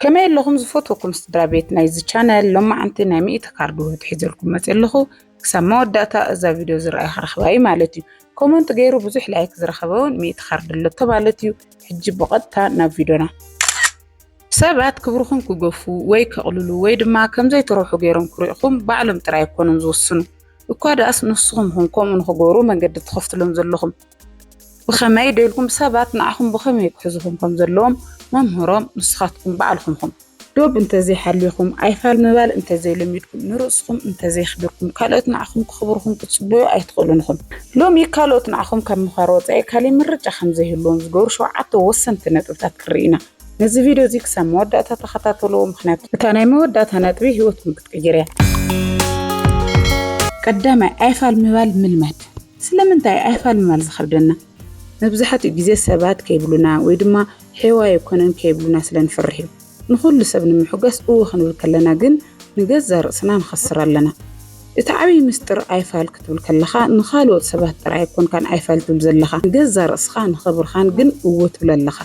ከመይ ኣለኹም ዝፈትወኩም ስድራ ቤት ናይዚ ቻነል? ሎማዓንቲ ናይ ሚእቲ ካርድ ውህድ ሒዘልኩም መፅእ ኣለኹ። ክሳብ መወዳእታ እዛ ቪድዮ ዝረኣየ ክረኽባ እዩ ማለት እዩ። ኮመንት ገይሩ ብዙሕ ላይክ ዝረኸበ እውን ሚእቲ ካርድ ኣለቶ ማለት እዩ። ሕጂ ብቐጥታ ናብ ቪድዮና። ሰባት ክብርኹም ክገፉ ወይ ከቕልሉ ወይ ድማ ከም ዘይትረብሑ ገይሮም ክሪእኹም ባዕሎም ጥራይ ኣይኮኑን ዝውስኑ። እኳ ደኣስ ንስኹም ኹም ከምኡ ንኽገብሩ መንገዲ ትኸፍትሎም ዘለኹም። ብኸመይ ደልኩም ሰባት ንዓኹም ብኸመይ ክሕዙኹም ከም ዘለዎም መምህሮም ንስኻትኩም ባዕልኹም ኹም። ዶብ እንተዘይሓሊኹም፣ ኣይፋል ምባል እንተዘይለሚድኩም፣ ንርእስኹም እንተዘይኽቢርኩም፣ ካልኦት ንዓኹም ክኽብርኹም ክትጽበዩ ኣይትኽእሉን ኢኹም። ሎሚ ካልኦት ንዓኹም ካብ ምኻር ወጻኢ ካልእ ምርጫ ከም ዘይህልዎም ዝገብሩ ሸውዓተ ወሰንቲ ነጥብታት ክንርኢ ኢና። ነዚ ቪድዮ እዚ ክሳብ መወዳእታ ተኸታተልዎ፣ ምኽንያቱ እታ ናይ መወዳእታ ነጥቢ ህይወትኩም ክትቅይር እያ። ቀዳማይ፣ ኣይፋል ምባል ምልማድ። ስለምንታይ ኣይፋል ምባል ዝኸብደና? መብዛሕትኡ ግዜ ሰባት ከይብሉና ወይ ድማ ሄዋ ኣይኮነን ከይብሉና ስለ ንፈርሕ እዩ። ንኹሉ ሰብ ንምሕጓስ እወ ክንብል ከለና ግን ንገዛ ርእስና ንኸስር ኣለና። እቲ ዓብዪ ምስጢር ኣይፋል ክትብል ከለኻ ንኻልኦት ሰባት ጥራይ ኣይኮንካን ኣይፋል ትብል ዘለኻ፣ ንገዛ ርእስኻ ንኽብርኻን ግን እወ ትብል ኣለኻ።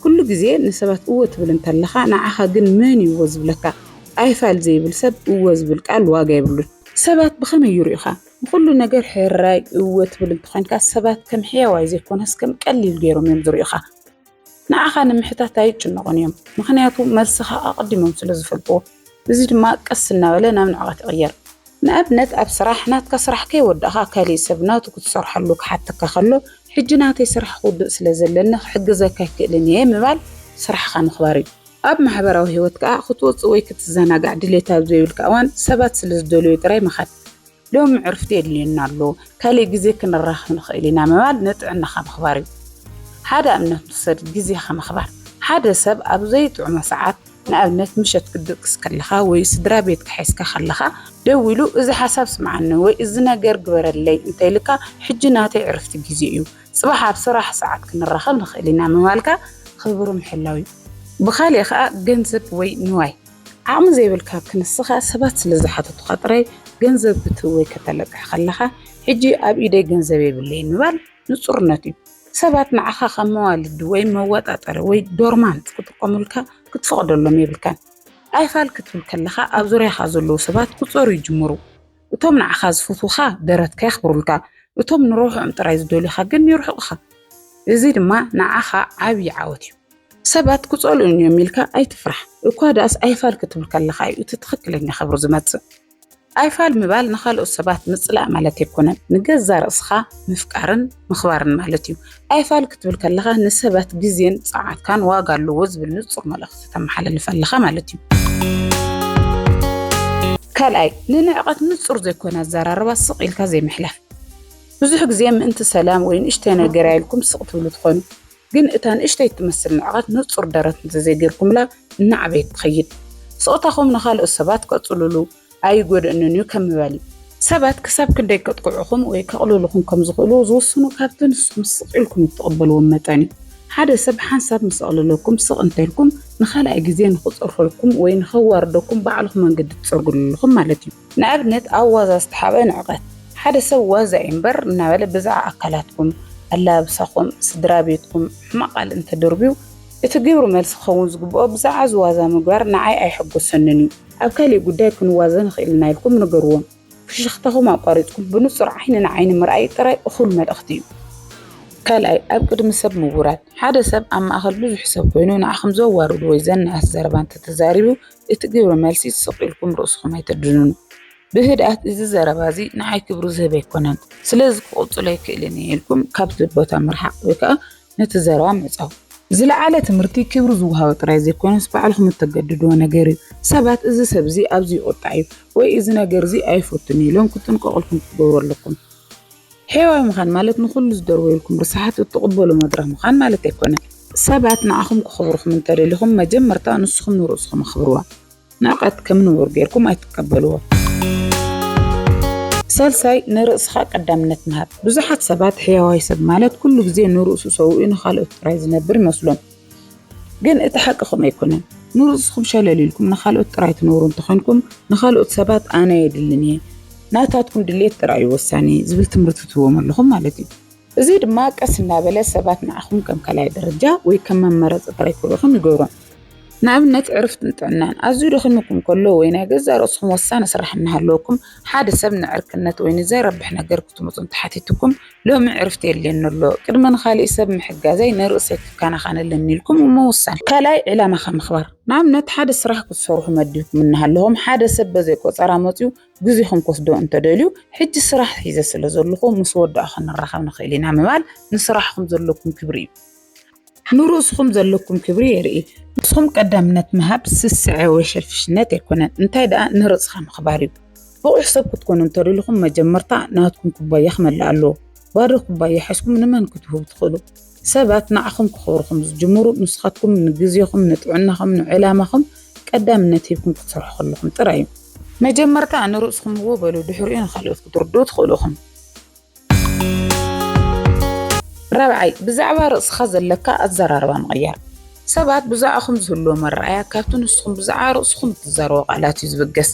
ኩሉ ግዜ ንሰባት እወ ትብል እንተለኻ ንዓኻ ግን መን እዩ እወ ዝብለካ? ኣይፋል ዘይብል ሰብ እወ ዝብል ቃል ዋጋ የብሉን። ሰባት ብኸመይ ይርእዩኻ? ንኹሉ ነገር ሕራይ እወ ትብል እንተኾይንካ ሰባት ከም ሕያዋይ ዘይኮነስ ከም ቀሊል ገይሮም እዮም ዝርእዩኻ። ንዓኻ ንምሕታት ኣይጭነቑን እዮም፣ ምኽንያቱ መልስኻ ኣቐዲሞም ስለ ዝፈልጥዎ። እዚ ድማ ቀስ እናበለ ናብ ንዕቐት ይቕየር። ንኣብነት ኣብ ስራሕ ናትካ ስራሕ ከይወዳእኻ ካሊእ ሰብ ናቱ ክትሰርሐሉ ክሓተካ ከሎ ሕጂ ናተይ ስራሕ ክውድእ ስለ ዘለኒ ክሕግዘካ ኣይክእልን እየ ምባል ስራሕኻ ምኽባር እዩ። ኣብ ማሕበራዊ ህይወት ከኣ ክትወጽእ ወይ ክትዘናጋዕ ድሌት ኣብ ዘይብልካ እዋን ሰባት ስለ ዝደልዩ ጥራይ ምኻድ። ሎሚ ዕርፍቲ የድልየና ኣሎ፣ ካልእ ግዜ ክንራኸብ ንኽእል ኢና ምባል ንጥዕናኻ ምኽባር እዩ። ሓደ ኣብነት ንውሰድ፣ ግዜኻ ምኽባር። ሓደ ሰብ ኣብ ዘይጥዑመ ሰዓት፣ ንኣብነት ምሸት ክትድቅስ ከለኻ ወይ ስድራ ቤትካ ሒዝካ ከለኻ ደዊሉ እዚ ሓሳብ ስምዓኒ ወይ እዚ ነገር ግበረለይ እንተኢልካ ሕጂ ናተይ ዕርፍቲ ግዜ እዩ፣ ጽባሕ ኣብ ስራሕ ሰዓት ክንራኸብ ንኽእል ኢና ምባልካ ክብሩ ምሕላው እዩ። ብኻልእ ከኣ ገንዘብ ወይ ንዋይ ዓቕሚ ዘይብልካ ክንስኻ ሰባት ስለ ዝሓተቱኻ ጥራይ ገንዘብ ክትህብ ወይ ከተለቅሕ ከለኻ ሕጂ ኣብ ኢደይ ገንዘብ የብለይን ምባል ንጹርነት እዩ። ሰባት ንዓኻ ከም መዋልዲ ወይ መወጣጠሪ ወይ ዶርማንት ክጥቀሙልካ ክትፈቕደሎም የብልካን። ኣይፋል ክትብል ከለኻ ኣብ ዙርያኻ ዘለዉ ሰባት ክጸሩ ይጅምሩ። እቶም ንዓኻ ዝፈትዉኻ ደረትካ የኽብሩልካ፣ እቶም ንረብሕኦም ጥራይ ዝደልዩኻ ግን ይርሕቑኻ። እዚ ድማ ንዓኻ ዓብዪ ዓወት እዩ። ሰባት ክጸልኡኒ እዮም ኢልካ ኣይትፍራሕ። እኳ ደኣስ ኣይፋል ክትብል ከለኻ እዩ እቲ ትኽክለኛ ክብሪ ዝመጽእ። ኣይፋል ምባል ንኻልኦት ሰባት ምጽላእ ማለት ኣይኮነን፣ ንገዛ ርእስኻ ምፍቃርን ምኽባርን ማለት እዩ። ኣይፋል ክትብል ከለኻ ንሰባት ግዜን ጸዓትካን ዋጋ ኣለዎ ዝብል ንጹር መልእኽቲ ተመሓላልፍ ኣለኻ ማለት እዩ። ካልኣይ፣ ንንዕቐት ንጹር ዘይኮነ ኣዘራርባ ስቕ ኢልካ ዘይምሕላፍ። ብዙሕ ግዜ ምእንቲ ሰላም ወይ ንእሽተይ ነገር ኢልኩም ስቕ ትብሉ ትኾኑ። ግን እታ ንእሽተይ እትመስል ንዕቐት ንጹር ደረት እንተዘይገይርኩምላ እናዓበየት ትኸይድ። ስቕታኹም ንኻልኦት ሰባት ቀጽሉሉ፣ ኣይጎድእንን እዩ ከም ምባል እዩ። ሰባት ክሳብ ክንደይ ከጥቅዑኹም ወይ ከቕልሉኹም ከም ዝኽእሉ ዝውስኑ ካብቲ ንስኹም ስቕ ኢልኩም እትቕበልዎም መጠን እዩ። ሓደ ሰብ ሓንሳብ ምስ ኣቕለለኩም ስቕ እንተልኩም ንኻልኣይ ግዜ ንኽጸርፈልኩም ወይ ንኸዋርደኩም ባዕልኹም መንገዲ ትጸርግሉ ኣለኹም ማለት እዩ። ንኣብነት ኣብ ዋዛ ዝተሓብአ ንዕቐት። ሓደ ሰብ ዋዛ እዩ እምበር እናበለ ብዛዕባ ኣካላትኩም፣ ኣላብሳኹም፣ ስድራ ቤትኩም ሕማቕ ቃል እንተደርብዩ እቲ ግብሪ መልሲ ክኸውን ዝግብኦ ብዛዕባ እዚ ዋዛ ምግባር ንዓይ ኣይሕጎሰንን እዩ። ኣብ ካሊእ ጉዳይ ክንዋዘ ንኽእል ኢና ኢልኩም ንገርዎም። ፍሽኽታኹም ኣቋሪጽኩም ብንጹር ዓይኒ ንዓይኒ ምርኣይ ጥራይ እኹል መልእኽቲ እዩ። ካልኣይ፣ ኣብ ቅድሚ ሰብ ምውራድ። ሓደ ሰብ ኣብ ማእከል ብዙሕ ሰብ ኮይኑ ንዓኹም ዘዋርድ ወይ ዘናእስ ዘረባ እንተተዛሪቡ እቲ ግብሪ መልሲ ስቕ ኢልኩም ርእስኹም ኣይተድንኑ። ብህድኣት እዚ ዘረባ እዚ ንዓይ ክብሪ ዝህብ ኣይኮነን፣ ስለዚ ክቕጽሎ ኣይክእልን እየ ኢልኩም ካብቲ ቦታ ምርሓቕ ወይ ከኣ ነቲ ዘረባ ምዕጻው። ዝለዓለ ትምህርቲ ክብሪ ዝወሃቦ ጥራይ ዘይኮነስ ባዕልኹም እተገድድዎ ነገር እዩ። ሰባት እዚ ሰብ እዚ ኣብዚ ይቑጣዕ እዩ ወይ እዚ ነገር እዚ ኣይፈቱን እዩ ኢሎም ክትጥንቀቑልኩም ክትገብሩ ኣለኩም። ሕያዋይ ምዃን ማለት ንኹሉ ዝደርበዩልኩም ርስሓት እትቕበሉ መድረኽ ምዃን ማለት ኣይኮነን። ሰባት ንዓኹም ክኽብሩኹም እንተደሊኹም መጀመርታ ንስኹም ንርእስኹም ኣኽብርዋ። ንዕቀት ከም ንቡር ጌርኩም ኣይትቀበልዎ። ሳልሳይ ንርእስኻ ቀዳምነት ምሃብ። ብዙሓት ሰባት ሕያዋይ ሰብ ማለት ኩሉ ግዜ ንርእሱ ሰዊኡ ንኻልኦት ጥራይ ዝነብር ይመስሎም። ግን እቲ ሓቂ ከምኡ ኣይኮነን። ንርእስኹም ሸለል ኢልኩም ንኻልኦት ጥራይ ትነብሩ እንተኾይንኩም ንኻልኦት ሰባት ኣነ የድልን እየ፣ ናታትኩም ድሌት ጥራይ እዩ ወሳኒ ዝብል ትምህርቲ ትህብዎም ኣለኹም ማለት እዩ። እዚ ድማ ቀስ እናበለ ሰባት ንዓኹም ከም ካልኣይ ደረጃ ወይ ከም መመረፂ ጥራይ ክርእኹም ይገብሮም። ንኣብነት ዕርፍትን ጥዕናን። ኣዝዩ ደኺሙኩም ከሎ ወይ ናይ ገዛእ ርእስኹም ወሳኒ ስራሕ እናሃለወኩም፣ ሓደ ሰብ ንዕርክነት ወይ ንዘይረብሕ ነገር ክትመጹ እንተሓቲትኩም፣ "ሎሚ ዕርፍቲ የድልየኒ ኣሎ፣ ቅድሚ ንኻሊእ ሰብ ምሕጋዘይ ንርእሰይ ክከናኸን ኣለኒ" ኢልኩም ምውሳን። ካልኣይ፣ ዕላማኻ ምኽባር። ንኣብነት ሓደ ስራሕ ክትሰርሑ መዲብኩም እናሃለኹም፣ ሓደ ሰብ በዘይ ቆጸራ መጺኡ ግዜኹም ክወስዶ እንተደልዩ፣ "ሕጂ ስራሕ ሒዘ ስለ ዘለኹ ምስ ወዳእኹ ክንራኸብ ንኽእል ኢና" ምባል ንስራሕኹም ዘለኩም ክብሪ እዩ። ንርእስኹም ዘለኩም ክብሪ የርኢ። ንስኹም ቀዳምነት ምሃብ ስስዐ ወይ ሸልፊሽነት ኣይኮነን፣ እንታይ ደኣ ንርእስኻ ምኽባር እዩ። ብቑሕ ሰብ ክትኮኑ እንተደሊኹም መጀመርታ ናትኩም ኩባያ ክመልእ ኣለዎ። ባዶ ኩባያ ሒዝኩም ንመን ክትህቡ ትኽእሉ? ሰባት ንዓኹም ክኸብሩ ከም ዝጅምሩ ንስኻትኩም ንግዜኹም፣ ንጥዕናኹም፣ ንዕላማኹም ቀዳምነት ሂብኩም ክትሰርሑ ከለኹም ጥራይ እዩ። መጀመርታ ንርእስኹም እዎ በሉ፣ ድሕሪኡ ንኻልኦት ክትርድኡ ትኽእሉ ኢኹም። ራብዓይ፣ ብዛዕባ ርእስኻ ዘለካ ኣዘራርባ ምቕያር። ሰባት ብዛዕባኹም ዝህልዎም ኣረኣእያ ካብቲ ንስኹም ብዛዕባ ርእስኹም እትዛረቦ ቃላት እዩ ዝብገስ።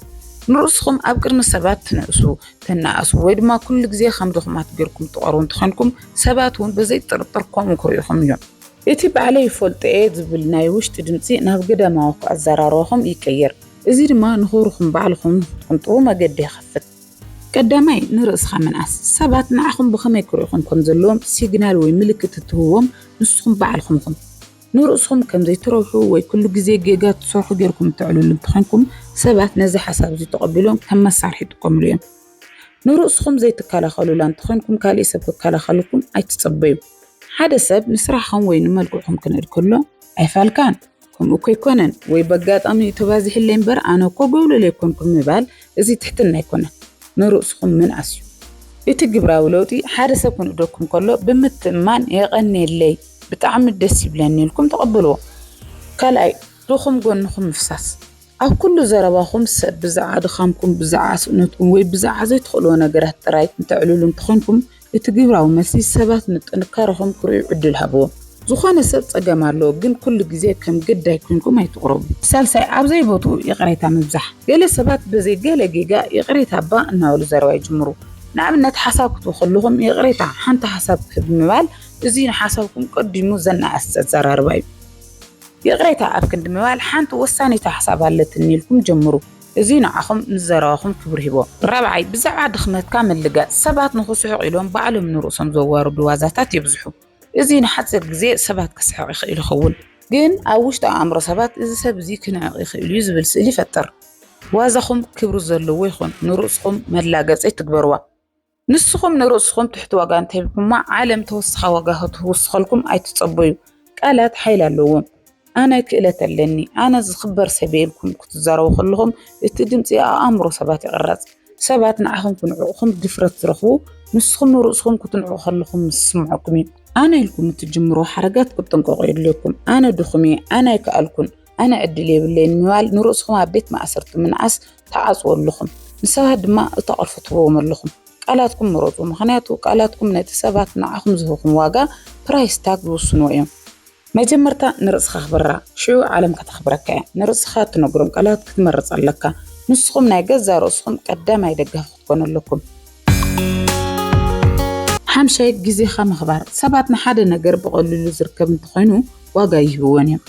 ንርእስኹም ኣብ ቅድሚ ሰባት ትንእሱ፣ ትነኣሱ ወይ ድማ ኩሉ ግዜ ከም ድኹማት ጌርኩም ትቐርቡ እንተኾንኩም፣ ሰባት እውን ብዘይ ጥርጥር ከምኡ ክርእዩኹም እዮም። እቲ ባዕለይ ይፈልጦ እየ ዝብል ናይ ውሽጢ ድምጺ ናብ ገዳማዊ ኣዘራርባኹም ይቀየር። እዚ ድማ ንኽብርኹም ባዕልኹም ንኽትቅንጥዉ መገዲ ይኸፍት። ቀዳማይ፣ ንርእስኻ ምንኣስ። ሰባት ንዓኹም ብኸመይ ክርእዩኹም ከም ዘለዎም ሲግናል ወይ ምልክት እትህብዎም ንስኹም ባዕልኹም ኢኹም። ንርእስኹም ከም ዘይትረብሑ ወይ ኩሉ ግዜ ጌጋ ትሰርሑ ጌርኩም እተዕልሉ እንተኾይንኩም፣ ሰባት ነዚ ሓሳብ እዚ ተቐቢሎም ከም መሳርሒ ይጥቀምሉ እዮም። ንርእስኹም ዘይትከላኸሉላ እንተኾይንኩም፣ ካሊእ ሰብ ክከላኸለልኩም ኣይትጸበዩ። ሓደ ሰብ ንስራሕኹም ወይ ንመልክዕኩም ክንእድ ከሎ፣ "ኣይፋልካን፣ ከምኡ እኮ ኣይኮነን" ወይ "በጋጣሚ እዩ ተባዚሕለይ እምበር ኣነ እኮ ጎብለል ኣይኮንኩን" ምባል፣ እዚ ትሕትና ኣይኮነን፣ ንርእስኹም ምንኣስ እዩ። እቲ ግብራዊ ለውጢ፣ ሓደ ሰብ ክንእደኩም ከሎ ብምትእምማን "የቐንየለይ፣ ብጣዕሚ ደስ ይብለኒ" ኢልኩም ተቐበልዎ። ካልኣይ፣ ድኹም ጎንኹም ምፍሳስ። ኣብ ኩሉ ዘረባኹም ሰብ ብዛዕባ ድኻምኩም፣ ብዛዕባ ስእነትኩም ወይ ብዛዕባ ዘይትኽእልዎ ነገራት ጥራይ እንተዕልሉ እንተኾንኩም፣ እቲ ግብራዊ መልሲ ሰባት ንጥንካረኹም ክርእዩ ዕድል ሃብዎም። ዝኾነ ሰብ ጸገም ኣለዎ፣ ግን ኩሉ ግዜ ከም ግዳይ ኮንኩም ኣይትቕረቡ። ሳልሳይ፣ ኣብ ዘይቦትኡ ይቕሬታ ምብዛሕ። ገለ ሰባት በዘይ ገለ ጌጋ "ይቕሬታ እባ" እናበሉ ዘረባ ይጅምሩ። ንኣብነት፣ ሓሳብ ክትህቡ ከለኹም "ይቕሬታ፣ ሓንቲ ሓሳብ ክህብ" ምባል፣ እዚ ንሓሳብኩም ቀዲሙ ዘነኣእስ ኣዘራርባ እዩ። ይቕሬታ ኣብ ክንዲ ምባል፣ "ሓንቲ ወሳኒት ሓሳብ ኣለትኒ" ኢልኩም ጀምሩ። እዚ ንዓኹም ንዘረባኹም ክብሪ ሂቦ። ራብዓይ፣ ብዛዕባ ድኽመትካ ምልጋጽ። ሰባት ንኽስሕቑ ኢሎም ባዕሎም ንርእሶም ዘዋርዱ ዋዛታት የብዝሑ። እዚ ንሓጺር ግዜ ሰባት ከስሕቕ ይኽእል ይኸውን፣ ግን ኣብ ውሽጢ ኣእምሮ ሰባት "እዚ ሰብ እዚ ክንዕቕ ይኽእል እዩ" ዝብል ስእሊ ይፈጥር። ዋዛኹም ክብሪ ዘለዎ ይኹን፣ ንርእስኹም መላገጺ ኣይትግበርዋ። ንስኹም ንርእስኹም ትሕቲ ዋጋ እንተሂብኩማ፣ ዓለም ተወሳኺ ዋጋ ክትውስኸልኩም ኣይትጸበዩ። ቃላት ሓይሊ ኣለዎም። "ኣነ ክእለት ኣለኒ፣ ኣነ ዝኽበር ሰብ እየ" ኢልኩም ክትዛረቡ ከለኹም፣ እቲ ድምጺ ኣብ ኣእምሮ ሰባት ይቕረጽ። ሰባት ንዓኹም ክንዕቑኹም ድፍረት ዝረኽቡ፣ ንስኹም ንርእስኹም ክትንዕቑ ከለኹም ምስ ዝስምዐኩም እዩ። ኣነ ኢልኩም እትጅምሩ ሓረጋት ክትጥንቀቑ የድልየኩም። "ኣነ ድኹም እየ፣ ኣነ ኣይከኣልኩን፣ ኣነ ዕድል የብለይን" ምባል ንርእስኹም ኣብ ቤት ማእሰርቲ ምንኣስ ትዓጽዉ ኣለኹም፣ ንሰባት ድማ እታ ቁልፊ ትህብዎም ኣለኹም። ቃላትኩም ምረጹ፣ ምኽንያቱ ቃላትኩም ነቲ ሰባት ንዓኹም ዝህብኹም ዋጋ፣ ፕራይስ ታግ፣ ዝውስንዎ እዮም። መጀመርታ ንርእስኻ ኣኽብራ፣ ሽዑ ዓለም ከተኽብረካ እያ። ንርእስኻ እትነግሮም ቃላት ክትመርጽ ኣለካ። ንስኹም ናይ ገዛእ ርእስኹም ቀዳማይ ደጋፊ ክትኮኑ ኣለኩም። ሓምሻይ፣ ግዜኻ ምኽባር። ሰባት ንሓደ ነገር ብቐሊሉ ዝርከብ እንተኾይኑ ዋጋ ይህብዎን እዮም።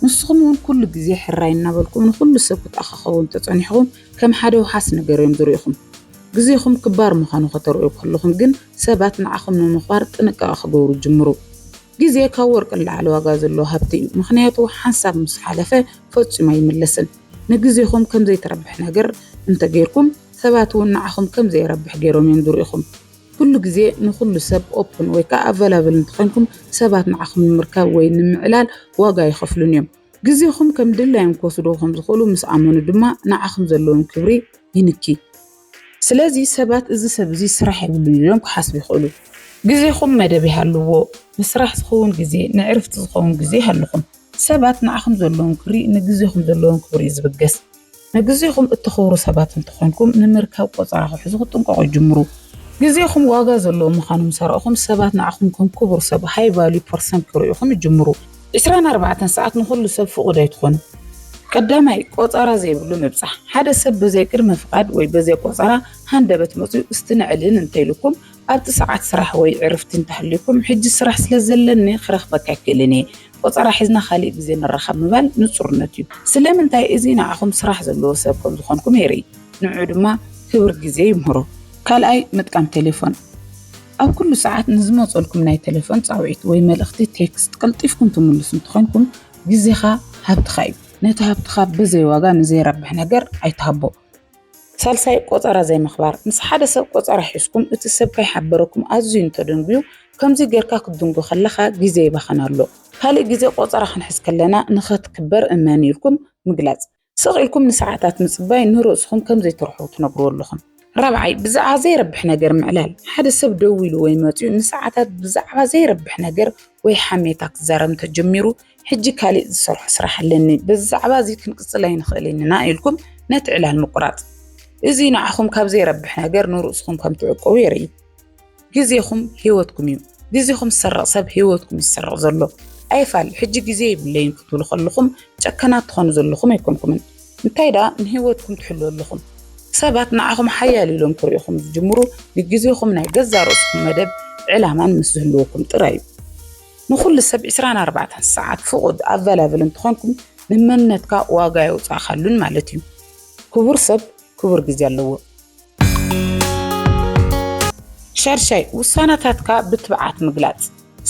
ንስኹም እውን ኩሉ ግዜ ሕራይ እናበልኩም ንኹሉ ሰብ ክትኣኻኸቡ እንተጸኒሕኹም፣ ከም ሓደ ውሓስ ነገር እዮም ዝርእኹም። ግዜኹም ክባር ምዃኑ ከተርእዩ ከለኹም ግን፣ ሰባት ንዓኹም ንምኽባር ጥንቃቐ ክገብሩ ይጅምሩ። ግዜ ካብ ወርቂ ንላዕሊ ዋጋ ዘለዎ ሃብቲ እዩ፣ ምኽንያቱ ሓንሳብ ምስ ሓለፈ ፈጺሙ ኣይምለስን። ንግዜኹም ከም ዘይተረብሕ ነገር እንተጌርኩም፣ ሰባት እውን ንዓኹም ከም ዘይረብሕ ገይሮም እዮም ዝርእኹም። ኩሉ ግዜ ንኹሉ ሰብ ኦፕን ወይ ከዓ ኣቨላብል እንተኾይንኩም፣ ሰባት ንዓኹም ንምርካብ ወይ ንምዕላል ዋጋ ኣይኸፍሉን እዮም። ግዜኹም ከም ድላዮም ክወስድዎ ከም ዝኽእሉ ምስ ኣመኑ ድማ፣ ንዓኹም ዘለዎም ክብሪ ይንኪ። ስለዚ ሰባት፣ "እዚ ሰብ እዚ ስራሕ የብሉን" ኢሎም ክሓስቡ ይኽእሉ። ግዜኹም መደብ ይሃልዎ። ንስራሕ ዝኸውን ግዜ፣ ንዕርፍቲ ዝኸውን ግዜ ይሃልኹም። ሰባት ንዓኹም ዘለዎም ክብሪ ንግዜኹም ዘለዎም ክብሪ እዩ ዝብገስ። ንግዜኹም እተኽብሩ ሰባት እንተኾይንኩም፣ ንምርካብ ቆጸራ ክሕዙ ክትጥንቀቑ ይጅምሩ። ግዜኹም ዋጋ ዘለዎ ምዃኑ ምስ ኣርኣኹም፣ ሰባት ንዓኹም ከም ክቡር ሰብ፣ ሃይ ቫልዩ ፐርሰን፣ ክርእዩኹም ይጅምሩ። ዕስራን ኣርባዕተን ሰዓት ንኹሉ ሰብ ፍቑድ ኣይትኾኑ። ቀዳማይ፣ ቆጸራ ዘይብሉ ምብጻሕ። ሓደ ሰብ ብዘይ ቅድመ ፍቓድ ወይ ብዘይ ቆጸራ ሃንደበት መጺኡ፣ "እስቲ ንዕልል" እንተኢሉኩም፣ ኣብቲ ሰዓት ስራሕ ወይ ዕርፍቲ እንተሃልዩኩም፣ "ሕጂ ስራሕ ስለ ዘለኒ ክረኽበካ ኣይክእልን እየ" ቆጸራ ሒዝና ካልእ ግዜ ንራኸብ ምባል ንጹርነት እዩ። ስለምንታይ? እዚ ንዓኹም ስራሕ ዘለዎ ሰብ ከም ዝኾንኩም የርኢ። ንዕኡ ድማ ክብሪ ግዜ ይምህሮ። ካልኣይ፣ ምጥቃም ቴሌፎን። ኣብ ኩሉ ሰዓት ንዝመጸልኩም ናይ ቴሌፎን ጻውዒት ወይ መልእኽቲ ቴክስት ቀልጢፍኩም ትምልሱ እንተኾይንኩም፣ ግዜኻ ሃብትኻ እዩ። ነቲ ሃብትኻ ብዘይ ዋጋ ንዘይረብሕ ነገር ኣይትሃቦ። ሳልሳይ፣ ቆጸራ ዘይምኽባር። ምስ ሓደ ሰብ ቆጸራ ሒዝኩም እቲ ሰብ ከይሓበረኩም ኣዝዩ እንተደንጉዩ፣ ከምዚ ጌርካ ክትድንጉ ከለኻ ግዜ ይባኸን ኣሎ። ካልእ ግዜ ቆጸራ ክንሕዝ ከለና ንኸትክበር እመን ኢልኩም ምግላጽ። ስቕ ኢልኩም ንሰዓታት ምጽባይ ንርእስኹም ከም ዘይትርሕዉ ትነግርዎ ኣለኹም። ራብዓይ፣ ብዛዕባ ዘይረብሕ ነገር ምዕላል። ሓደ ሰብ ደው ኢሉ ወይ መጺኡ ንሰዓታት ብዛዕባ ዘይረብሕ ነገር ወይ ሓሜታ ክዛረብ እንተጀሚሩ፣ ሕጂ ካሊእ ዝሰርሖ ስራሕ ኣለኒ፣ በዚ ዛዕባ እዚ ክንቅጽል ኣይንኽእልን ኢና ኢልኩም ነቲ ዕላል ምቁራጽ። እዚ ንዓኹም ካብ ዘይረብሕ ነገር ንርእስኹም ከም ትዕቀቡ የርኢ። ግዜኹም ህይወትኩም እዩ። ግዜኹም ዝሰርቕ ሰብ ህይወትኩም እዩ ዝሰርቕ ዘሎ። ኣይፋል፣ ሕጂ ግዜ የብለይን ክትብሉ ከለኹም ጨከናት ትኾኑ ዘለኹም ኣይኮንኩምን። እንታይ ደኣ ንህይወትኩም ትሕልዉ ኣለኹም። ሰባት ንዓኹም ሓያል ኢሎም ክርእዩኹም ዝጅምሩ ንግዜኹም ናይ ገዛእ ርእስኹም መደብ ዕላማን ምስ ዝህልወኩም ጥራይ እዩ። ንኹሉ ሰብ ዕስራን ኣርባዕተን ሰዓት ፍቑድ ኣቫላብል እንተኾንኩም ንመንነትካ ዋጋ የውጻእካሉን ማለት እዩ። ክቡር ሰብ ክቡር ግዜ ኣለዎ። ሻድሻይ፣ ውሳነታትካ ብትብዓት ምግላጽ።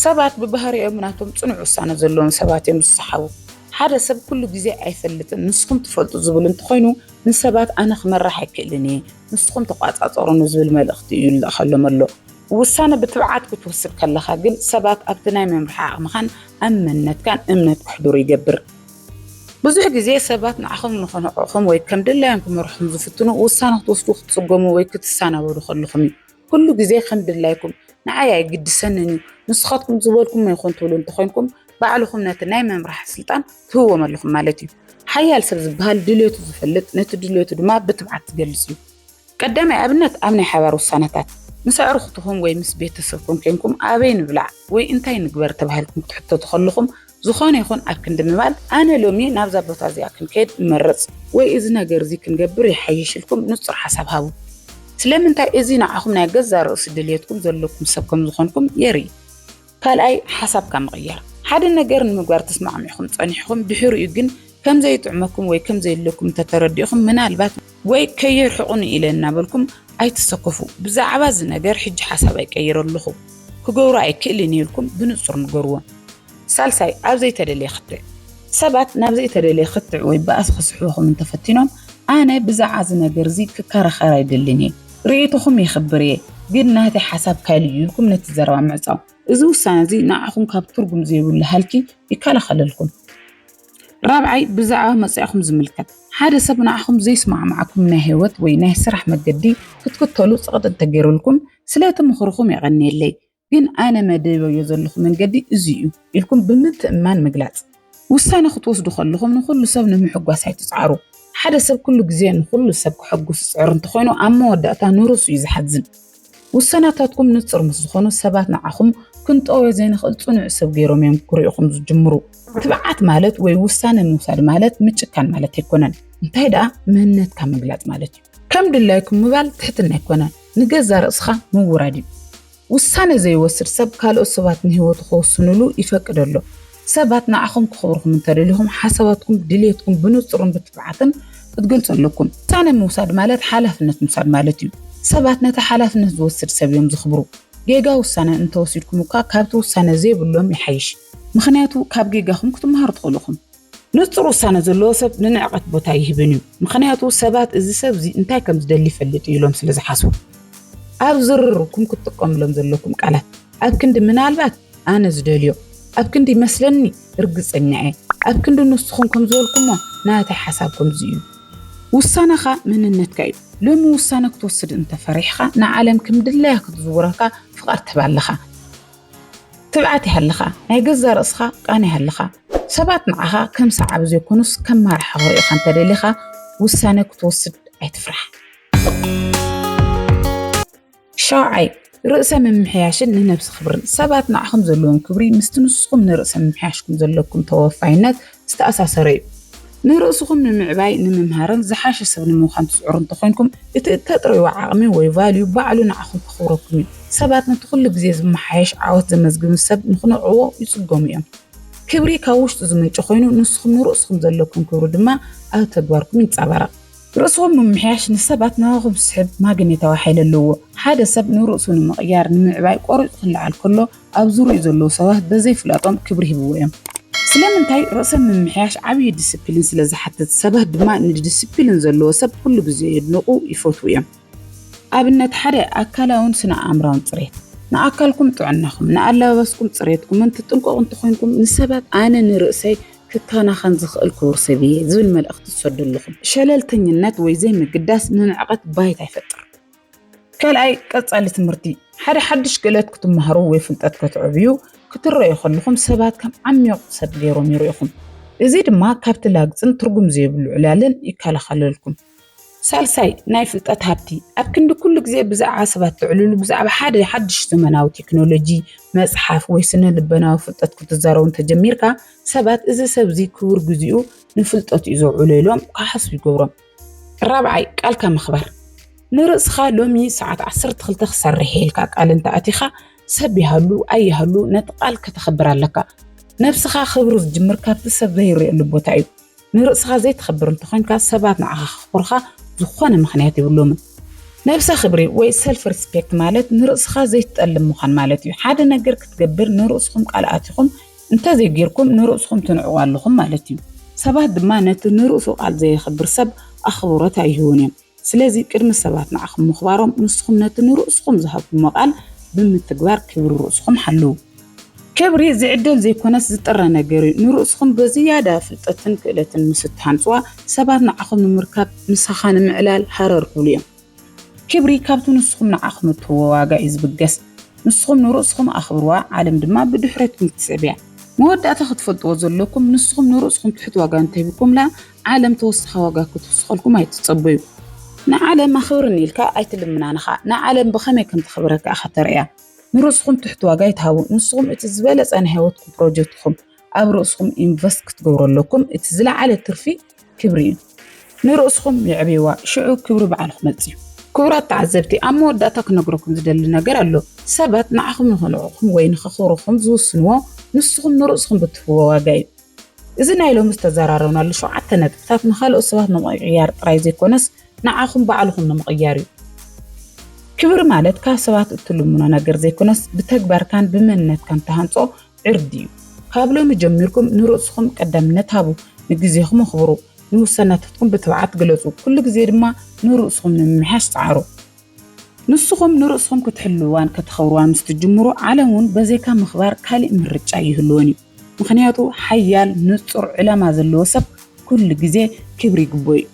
ሰባት ብባህሪኦም ናቶም ጽኑዕ ውሳነ ዘለዎም ሰባት እዮም ዝሰሓቡ። ሓደ ሰብ ኩሉ ግዜ ኣይፈልጥን፣ ንስኹም ትፈልጡ ዝብል እንተኾይኑ ንሰባት ኣነ ክመርሕ ኣይክእልን እየ፣ ንስኹም ተቋጻጸሩኒ ዝብል መልእኽቲ እዩ ዝልእኸሎም ኣሎ። ውሳነ ብትብዓት ክትወስድ ከለኻ ግን ሰባት ኣብቲ ናይ ምምራሕ ዓቕምኻን ኣብ መንነትካን እምነት ከሕድሩ ይገብር። ብዙሕ ግዜ ሰባት ንዓኹም ንኸንዕቑኹም ወይ ከም ድላዮም ክመርሑኹም ዝፍትኑ ውሳነ ክትወስዱ ክትጽገሙ ወይ ክትሰናበዱ ከለኹም እዩ። ኩሉ ግዜ ከም ድላይኩም ንዓይ ኣይግድሰንን እዩ፣ ንስኻትኩም ዝበልኩሞ ይኹን ትብሉ እንተኾይንኩም ባዕልኹም ነቲ ናይ ምምራሕ ስልጣን ትህብዎም ኣለኹም ማለት እዩ። ሓያል ሰብ ዝበሃል ድሌቱ ዝፈልጥ ነቲ ድሌቱ ድማ ብትብዓት ዝገልጽ እዩ። ቀዳማይ ኣብነት ኣብ ናይ ሓባር ውሳነታት። ምስ ኣዕሩኽትኹም ወይ ምስ ቤተሰብኩም ኬንኩም ኣበይ ንብላዕ ወይ እንታይ ንግበር ተባሂልኩም ክትሕተቱ ከለኹም ዝኾነ ይኹን ኣብ ክንዲ ምባል ኣነ ሎሚ ናብዛ ቦታ እዚኣ ክንከይድ እመርጽ ወይ እዚ ነገር እዚ ክንገብር ይሓይሽ ኢልኩም ንጹር ሓሳብ ሃቡ። ስለምንታይ? እዚ ንዓኹም ናይ ገዛእ ርእሲ ድልየትኩም ዘለኩም ሰብ ከም ዝኾንኩም የርኢ። ካልኣይ ሓሳብካ ምቕያር። ሓደ ነገር ንምግባር ተስማዕሚዕኹም ጸኒሕኹም ድሕሪኡ ግን ከም ዘይጥዕመኩም ወይ ከም ዘየድለኩም እንተተረዲእኹም ምናልባት ወይ ከየርሕቑኒ ኢለ እናበልኩም ኣይትሰከፉ። ብዛዕባ እዚ ነገር ሕጂ ሓሳብ ኣይቀይረ ኣለኹ ክገብሮ ኣይክእልን እየ ኢልኩም ብንጹር ንገርዎም። ሳልሳይ ኣብ ዘይተደልየ ክትዕ። ሰባት ናብ ዘይተደልየ ክትዕ ወይ ባእሲ ክስሕቡኹም እንተፈቲኖም ኣነ ብዛዕባ እዚ ነገር እዚ ክከራኸር ኣይደልን እየ። ርእይቶኹም የኽብር እየ ግን ናተይ ሓሳብ ካልእ እዩ ኢልኩም ነቲ ዘረባ ምዕጻው። እዚ ውሳነ እዚ ንዓኹም ካብ ትርጉም ዘይብሉ ሃልኪ ይከላኸለልኩም። ራብዓይ ብዛዕባ መጻኢኹም ዝምልከት። ሓደ ሰብ ንዓኹም ዘይስማዕማዓኩም ናይ ህይወት ወይ ናይ ስራሕ መገዲ ክትክተሉ ጸቕጢ እንተገይሩልኩም ስለቲ ምኽርኹም የቐንየለይ ግን ኣነ መደበዮ ዘለኹ መንገዲ እዚ እዩ ኢልኩም ብምትእምማን ምግላጽ። ውሳነ ክትወስዱ ከለኹም ንኹሉ ሰብ ንምሕጓስ ኣይትጽዓሩ። ሓደ ሰብ ኩሉ ግዜ ንኹሉ ሰብ ክሕጉስ ዝጽዕር እንተኾይኑ ኣብ መወዳእታ ንርእሱ እዩ ዝሓዝን። ውሳነታትኩም ንጹር ምስ ዝኾኑ ሰባት ንዓኹም ክንጠውዮ ዘይንኽእል ጽኑዕ ሰብ ገይሮም እዮም ክርእዩኹም ዝጅምሩ። ትብዓት ማለት ወይ ውሳነ ምውሳድ ማለት ምጭካን ማለት ኣይኮነን። እንታይ ደኣ ምህነትካ ምግላጽ ማለት እዩ። ከም ድላይኩም ምባል ትሕትና ኣይኮነን፣ ንገዛ ርእስኻ ምውራድ እዩ። ውሳነ ዘይወስድ ሰብ ካልኦት ሰባት ንህይወቱ ክወስኑሉ ይፈቅድ ኣሎ። ሰባት ንዓኹም ክኽብርኹም እንተደሊኹም ሓሳባትኩም ድልየትኩም ብንጹርን ብትብዓትን ክትገልጹ ኣለኩም። ውሳነ ምውሳድ ማለት ሓላፍነት ምውሳድ ማለት እዩ። ሰባት ነቲ ሓላፍነት ዝወስድ ሰብ እዮም ዝኽብሩ። ጌጋ ውሳነ እንተወሲድኩም እኳ ካብቲ ውሳነ ዘይብሎም ይሓይሽ። ምኽንያቱ ካብ ጌጋኹም ክትመሃሩ ትኽእሉ ኢኹም። ንጹር ውሳነ ዘለዎ ሰብ ንንዕቀት ቦታ ይህብን እዩ። ምኽንያቱ ሰባት እዚ ሰብ እዚ እንታይ ከም ዝደሊ ይፈልጥ እዩ ኢሎም ስለ ዝሓስቡ። ኣብ ዝርርብኩም ክትጥቀምሎም ዘለኩም ቃላት ኣብ ክንዲ ምናልባት ኣነ ዝደልዮ፣ ኣብ ክንዲ ይመስለኒ ርግጸኛ እየ፣ ኣብ ክንዲ ንስኹም ከም ዝበልኩሞ ናተይ ሓሳብ ከምዚ እዩ። ውሳነኻ መንነትካ እዩ። ሎሚ ውሳነ ክትወስድ እንተፈሪሕኻ ንዓለም ከም ድላያ ክትዝውረካ ፍቓድ ትህብ ኣለኻ። ትብዓት ይሃልኻ፣ ናይ ገዛ ርእስኻ ቃና ይሃልኻ። ሰባት ንዓኻ ከም ሰዓቢ ዘይኮኑስ ከም ማርሓ ክርእዩኻ እንተደሊኻ ውሳነ ክትወስድ ኣይትፍራሕ። ሻውዓይ ርእሰ ምምሕያሽን ንነብሲ ክብርን። ሰባት ንዓኹም ዘለዎም ክብሪ ምስቲ ንስኹም ንርእሰ ምምሕያሽኩም ዘለኩም ተወፋይነት ዝተኣሳሰረ እዩ። ንርእስኹም ንምዕባይ ንምምሃርን ዝሓሸ ሰብ ንምዃን ትጽዕሩ እንተኾይንኩም እቲ እተጥርይዎ ዓቕሚ ወይ ቫልዩ ባዕሉ ንዓኹም ከኽብረኩም እዩ። ሰባት ነቲ ኩሉ ግዜ ዝመሓየሽ ዓወት ዘመዝግብን ሰብ ንኽንዕዎ ይጽገሙ እዮም። ክብሪ ካብ ውሽጡ ዝምንጭ ኮይኑ፣ ንስኹም ንርእስኹም ዘለኩም ክብሪ ድማ ኣብ ተግባርኩም ይንጸባረቕ። ርእስኹም ምምሕያሽ ንሰባት ናባኹም ዝስሕብ ማግኔታዊ ሓይሊ ኣለዎ። ሓደ ሰብ ንርእሱ ንምቕያር፣ ንምዕባይ ቆሪጹ ክለዓል ከሎ፣ ኣብ ዙርያኡ ዘለዉ ሰባት በዘይፍላጦም ክብሪ ሂብዎ እዮም። ስለምንታይ? ርእሰ ምምሕያሽ ዓብዪ ዲስፕሊን ስለ ዝሓትት፣ ሰባት ድማ ንዲስፕሊን ዘለዎ ሰብ ኩሉ ግዜ የድንቑ፣ ይፈትዉ እዮም። ኣብነት ሓደ ኣካላውን ስነ ኣእምራውን ጽሬት። ንኣካልኩም ጥዕናኹም፣ ንኣለባበስኩም ጽሬትኩምን ትጥንቀቑ እንተኾይንኩም፣ ንሰባት ኣነ ንርእሰይ ክከናኸን ዝኽእል ክቡር ሰብ እየ ዝብል መልእኽቲ ትሰዱ ኣለኹም። ሸለልተኝነት ወይ ዘይምግዳስ ንንዕቐት ባይታ ይፈጥር። ካልኣይ፣ ቀጻሊ ትምህርቲ። ሓደ ሓድሽ ክእለት ክትመሃሩ ወይ ፍልጠት ከተዕብዩ ክትረዩ ከለኹም፣ ሰባት ከም ዓሚቕ ሰብ ገይሮም ይርእኹም። እዚ ድማ ካብቲ ላግጽን ትርጉም ዘይብሉ ዕላልን ይከላኸለልኩም። ሳልሳይ፣ ናይ ፍልጠት ሃብቲ። ኣብ ክንዲ ኩሉ ግዜ ብዛዕባ ሰባት ትዕልሉ፣ ብዛዕባ ሓደ ሓድሽ ዘመናዊ ቴክኖሎጂ፣ መጽሓፍ ወይ ስነ ልቦናዊ ፍልጠት ክትዛረቡ እንተጀሚርካ፣ ሰባት እዚ ሰብ እዚ ክቡር ግዜኡ ንፍልጠት እዩ ዘውዕሎ ኢሎም ክሓስቡ ይገብሮም። ራብዓይ፣ ቃልካ ምኽባር። ንርእስኻ ሎሚ ሰዓት ዓሰርተ ክልተ ክሰርሕ እየ ኢልካ ቃል እንተኣቲኻ፣ ሰብ ይሃሉ ኣይሃሉ ነቲ ቃል ከተኽብር ኣለካ። ነብስኻ ክብሪ ዝጅምር ካብቲ ሰብ ዘይርእየሉ ቦታ እዩ። ንርእስኻ ዘይተኽብር እንተኾይንካ፣ ሰባት ንዓኻ ከኽብሩኻ ዝኾነ ምኽንያት የብሎምን። ነብሰ ክብሪ ወይ ሰልፍ ሪስፔክት ማለት ንርእስኻ ዘይትጠልም ምዃን ማለት እዩ። ሓደ ነገር ክትገብር ንርእስኹም ቃል ኣቲኹም እንተዘይጌርኩም፣ ንርእስኹም ትንዕቑ ኣለኹም ማለት እዩ። ሰባት ድማ ነቲ ንርእሱ ቃል ዘየኽብር ሰብ ኣኽብሮት ኣይህቡን እዮም። ስለዚ ቅድሚ ሰባት ንዓኹም ምኽባሮም፣ ንስኹም ነቲ ንርእስኹም ዝሃብኩሞ ቃል ብምትግባር ክብሪ ርእስኹም ሓልዉ። ክብሪ ዝዕደል ዘይኮነስ ዝጥረ ነገር እዩ። ንርእስኹም ብዝያዳ ፍልጠትን ክእለትን ምስ እትሃንጽዋ፣ ሰባት ንዓኹም ንምርካብ፣ ምሳኻ ንምዕላል ሃረር ክብሉ እዮም። ክብሪ ካብቲ ንስኹም ንዓኹም እትህብዎ ዋጋ እዩ ዝብገስ። ንስኹም ንርእስኹም ኣኽብርዋ፣ ዓለም ድማ ብድሕረትኩም ትስዕብ እያ። መወዳእታ ክትፈልጥዎ ዘለኩም፣ ንስኹም ንርእስኹም ትሑት ዋጋ እንተሂብኩምላ፣ ዓለም ተወሳኺ ዋጋ ክትውስኸልኩም ኣይትጸበዩ። ንዓለም ኣኽብርኒ ኢልካ ኣይትልምናንኻ። ንዓለም ብኸመይ ከም ተኽብረካ ኢኻ ተርእያ። ንርእስኹም ትሑት ዋጋ ኣይትሃቡ። ንስኹም እቲ ዝበለጸ ናይ ህይወትኩም ፕሮጀክትኩም ኣብ ርእስኹም ኢንቨስት ክትገብሩ ኣለኩም። እቲ ዝለዓለ ትርፊ ክብሪ እዩ። ንርእስኹም የዕብይዋ፣ ሽዑ ክብሪ ባዕሉ ክመጽእ እዩ። ክቡራት ተዓዘብቲ፣ ኣብ መወዳእታ ክነግረኩም ዝደሊ ነገር ኣሎ። ሰባት ንዓኹም ንኽንዕቑኹም ወይ ንኸኽብሩኹም ዝውስንዎ ንስኹም ንርእስኹም ብትህብዎ ዋጋ እዩ። እዚ ናይ ሎሚ ዝተዘራረብናሉ ሸውዓተ ነጥብታት ንኻልኦት ሰባት ንምቕያር ጥራይ ዘይኮነስ ንዓኹም ባዕልኹም ንምቕያር እዩ። ክብሪ ማለት ካብ ሰባት እትልምኖ ነገር ዘይኮነስ ብተግባርካን ብመንነትካን ተሃንጾ ዕርዲ እዩ። ካብ ሎሚ ጀሚርኩም ንርእስኹም ቀዳምነት ሃቡ፣ ንግዜኹም ኣኽብሩ፣ ንውሳነታትኩም ብትብዓት ግለጹ፣ ኩሉ ግዜ ድማ ንርእስኹም ንምምሕያሽ ጸዓሩ። ንስኹም ንርእስኹም ክትሕልዋን ከተኽብርዋን ምስ ትጅምሩ፣ ዓለም እውን በዘይካ ምኽባር ካሊእ ምርጫ ኣይህልዎን እዩ። ምኽንያቱ ሓያል ንጹር ዕላማ ዘለዎ ሰብ ኩሉ ግዜ ክብሪ ይግብኦ እዩ።